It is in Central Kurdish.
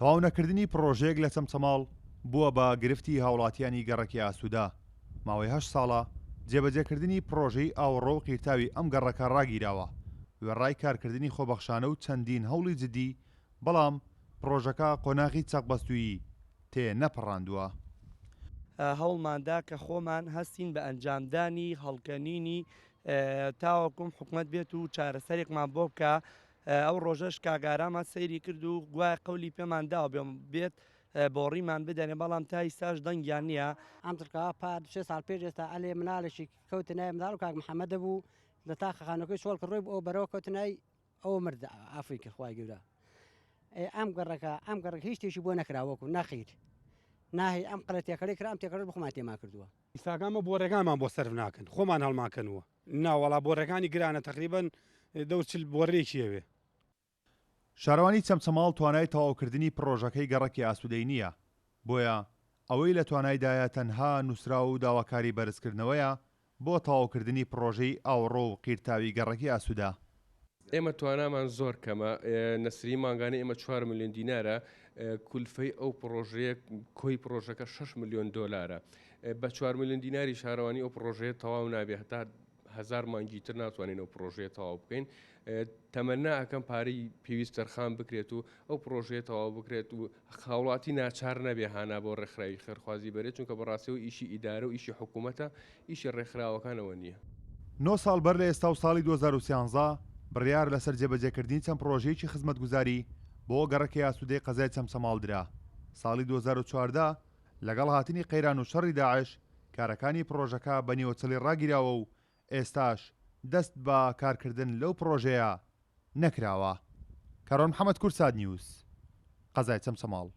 تەواو نەکردنی پڕۆژەیەک لە چەمچەماڵ بووە بە گرفتی هاوڵاتیانی گەڕەکی ئاسوودە، ماوەی هەشت ساڵە جێبەجێکردنی پڕۆژەی ئاوەڕۆ و قیرتاوی ئەم گەڕەکە ڕاگیراوە، وێڕای کارکردنی خۆبەخشانە و چەندین هەوڵی جدی، بەڵام پڕۆژەکە قۆناغی چەقبەستوویی تێ نەپەڕاندووە. هەوڵماندا کە خۆمان هەستین بە ئەنجامدانی هەڵکەنینی تاوەکوم حکومەت بێت و چارەسەرێکمان بۆ بکا، ئەو ڕۆژەش کاک ئارامان سەیری کرد و گوایە قەولی پێمان داوە بێت بۆڕیمان بدەنێ بەڵام تا ئیستاش دەنگیان نییە. ئەم ترکەوە پار دو سێ ساڵ پێش ئێستا ئەلێ مناڵێکی کەوتە نای منداڵ و کاک محەمەدە بوو لە تاقە خانوەکەی چۆڵ کرد ڕۆی بۆ ئەو بەرەوە کەوتە نای ئەوە مرد عافوی کرد خوای گەورە ئێ ئەم گەڕەکە ئەم گەڕەک هیچ شتێکی بۆ نەکرا وەکو نەخیر ناهی ئەم قەلە تێکەڵی کرا ئەم تێکەڵەش بۆ خۆمان تێمان کردووە. ئیستاکە بۆڕەکانمان بۆ سەرف ناکەن خۆمان هەڵمانکەنوە. ناوەڵا بۆڕەکانی گرانە تەقریبەن دەور 40 بۆڕێکی ئەوێ. شارەوانی چەمچەماڵ توانای تەواوکردنی پڕۆژەکەی گەڕەکی ئاسوودەی نییە، بۆیە ئەوەی لە توانایدایە تەنها نووسراو و داواکاری بەرزکردنەوەیە بۆ تەواوکردنی پڕۆژەی ئاوەڕۆ و قیرتاوی گەڕەکی ئاسوودە. ئێمە توانامان زۆر کەمە، نەسری مانگانەی ئێمە چوار ملیۆن دینارە، کولفەی ئەو پڕۆژەیە کۆی پڕۆژەکە شەش ملیۆن دۆلارە. بە چوار ملیۆن دیناری شارەوانی ئەو پڕۆژەیە تەواو نابێ هەتا هەزار مانگی تر ناتوانین ئەو پڕۆژەیە تەواو بکەین. تەمەنا ئەکەم پارەی پێویست تەرخان بکرێت و ئەو پڕۆژەیە تەواو بکرێت و هاوڵاتی ناچار نەبێ هانا بۆ ڕێکخراوی خێرخوازی بەرێت چونکە بەڕاستیەوە ئیشی ئیدارە و ئیشی حکوومەتە ئیشی ڕێکخراوەکانەوە نییە. نۆ ساڵ بەر لە ئێستا و ساڵی 2013 بڕیار لەسەر جێبەجێکردنی چەند پڕۆژەیەکی خزمەتگوزاری بۆ گەڕەکی ئاسوودەی قەزای چەمچەماڵ درا. ساڵی 2014 لەگەڵ هاتنی قەیران و شەڕی داعش کارەکانی پڕۆژەکە بە نیوەچڵی ڕاگیراوە و ئێستاش دەست بە کارکردن لەو پڕۆژەیە نەکراوە. کاروان محەمەد کوردسات نیوز، قەزای چەمچەماڵ.